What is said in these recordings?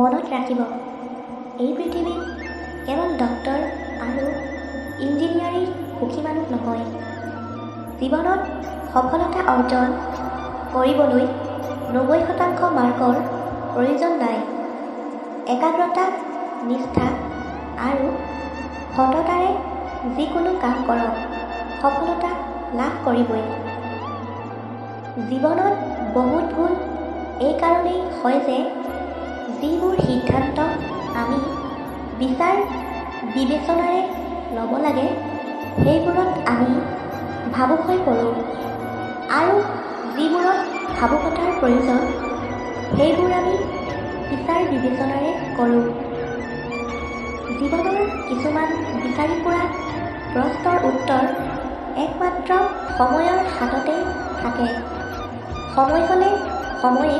মনত ৰাখিব, এই পৃথিৱীত কেৱল ডক্তৰ আৰু ইঞ্জিনিয়াৰেই সুখী মানুহ নহয়। জীৱনত সফলতা অৰ্জন কৰিবলৈ 90% মাৰ্কৰ প্ৰয়োজন নাই। একাগ্ৰতা, নিষ্ঠা আৰু সততাৰে যিকোনো কাম কৰক, সফলতা লাভ কৰিবই। জীৱনত বহুত ভুল এইকাৰণেই হয় যে যিবোৰ সিদ্ধান্ত আমি বিচাৰ বিবেচনাৰে ল'ব লাগে, সেইবোৰত আমি ভাবুক হৈ পৰোঁ আৰু যিবোৰত ভাবুকতাৰ প্ৰয়োজন, সেইবোৰ আমি বিচাৰ বিবেচনাৰে কৰোঁ। জীৱনৰ কিছুমান বিচাৰি ফুৰা প্ৰশ্নৰ উত্তৰ একমাত্ৰ সময়ৰ হাততেই থাকে। সময় হ'লে সময়ে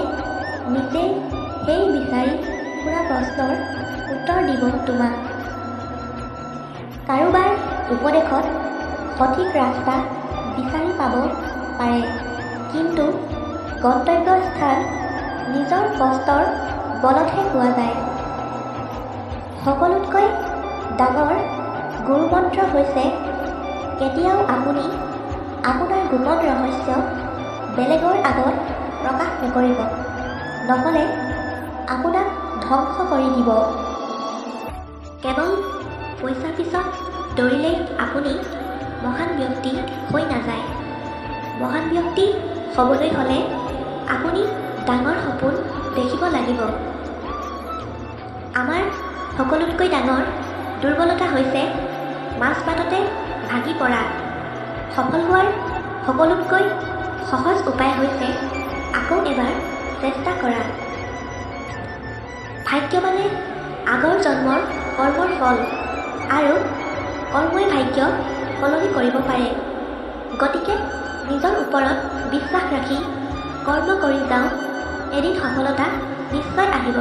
নিজেই সেই বিচাৰি ফুৰা প্ৰশ্নৰ উত্তৰ দিব তোমাক। কাৰোবাৰ উপদেশত সঠিক ৰাস্তা বিচাৰি পাব পাৰে, কিন্তু গন্তব্যস্থান নিজৰ কষ্টৰ বলতহে পোৱা যায়। সকলোতকৈ ডাঙৰ গুৰুমন্ত্ৰ হৈছে, কেতিয়াও আপুনি আপোনাৰ গোপন ৰহস্য বেলেগৰ আগত প্ৰকাশ নকৰিব, নহ'লে আপোনাক ধ্বংস কৰি দিব। কেৱল পইচাৰ পিছত দৌৰিলেই আপুনি মহান ব্যক্তি হৈ নাযায়। মহান ব্যক্তি হ'বলৈ হ'লে আপুনি ডাঙৰ সপোন দেখিব লাগিব। আমাৰ সকলোতকৈ ডাঙৰ দুৰ্বলতা হৈছে মাজবাটতে ভাগি পৰা। সফল হোৱাৰ সকলোতকৈ সহজ উপায় হৈছে আকৌ এবাৰ চেষ্টা কৰা। ভাগ্য মানে আগৰ জন্মৰ কৰ্মৰ ফল আৰু কৰ্মই ভাগ্য সলনি কৰিব পাৰে। গতিকে নিজৰ ওপৰত বিশ্বাস ৰাখি কৰ্ম কৰি যাওক, এদিন সফলতা নিশ্চয় আহিব।